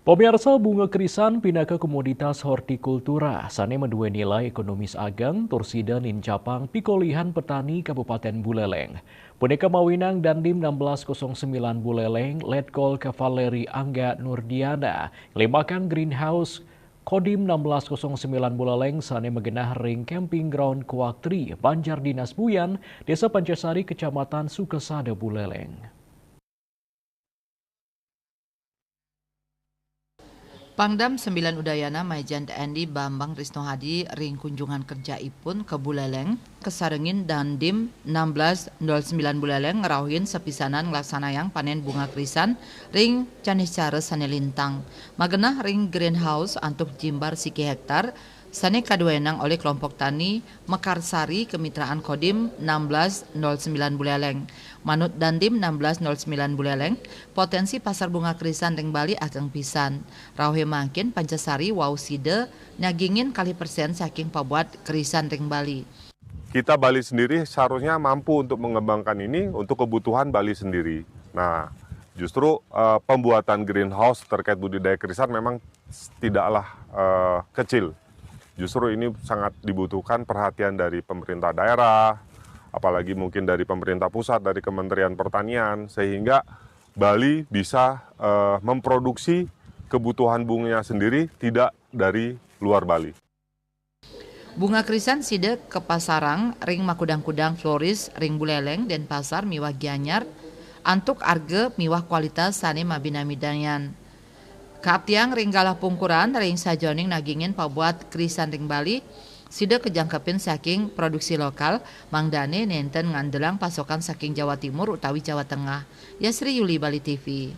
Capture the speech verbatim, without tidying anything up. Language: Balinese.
Pemirsa, bunga krisan pinaka komoditas hortikultura sane maduwe nilai ekonomis ageng tur sida nincapang pikolihan petani Kabupaten Buleleng. Punika mawinang Dandim enam belas kosong sembilan Buleleng, Letkol Kavaleri Angga Nurdiana, nglimbakan greenhouse Kodim enam belas kosong sembilan Buleleng sane magenah ring Camping Ground Kuaktri, Banjar Dinas Buyan, Desa Pancasari, Kecamatan Sukasada, Buleleng. Pangdam sembilan Udayana Majen T N I Bambang Trisno Hadi ring kunjungan kerjaipun ke Buleleng, kasarengin Dandim enam belas nol sembilan Buleleng ngrauhin sapisanan nglaksanayang panen bunga krisan ring caniscara sane lintang. Magenah ring greenhouse antuk jimbar siki hektar, sane kaduenang olih kelompok tani Mekarsari Kemitraan Kodim enam belas nol sembilan Buleleng. Manut Dandim enam belas nol sembilan Buleleng, potensi pasar bunga krisan ring Bali ageng pisan. Rauhe mangkin Pancasari wau sida nyagingin kalih persen saking pabuat krisan ring Bali. Kita Bali sendiri seharusnya mampu untuk mengembangkan ini untuk kebutuhan Bali sendiri. Nah, justru, eh, pembuatan greenhouse terkait budidaya krisan memang tidaklah, eh, kecil. Justru ini sangat dibutuhkan perhatian dari pemerintah daerah, apalagi mungkin dari pemerintah pusat, dari Kementerian Pertanian, sehingga Bali bisa, eh, memproduksi kebutuhan bunganya sendiri, tidak dari luar Bali. Bunga krisan sida kapasarang ring makudang-kudang floris ring Buleleng, Denpasar miwah Gianyar, antuk arga miwah kualitas sane mabina-binayan. Kaaptiang ring galah pungkuran ring sajeroning nagingin pabuat krisan ring Bali, sida kajangkepin saking produksi lokal, mangdane nenten ngandelang pasokan saking Jawa Timur utawi Jawa Tengah. Yasri Yuli, Bali T V.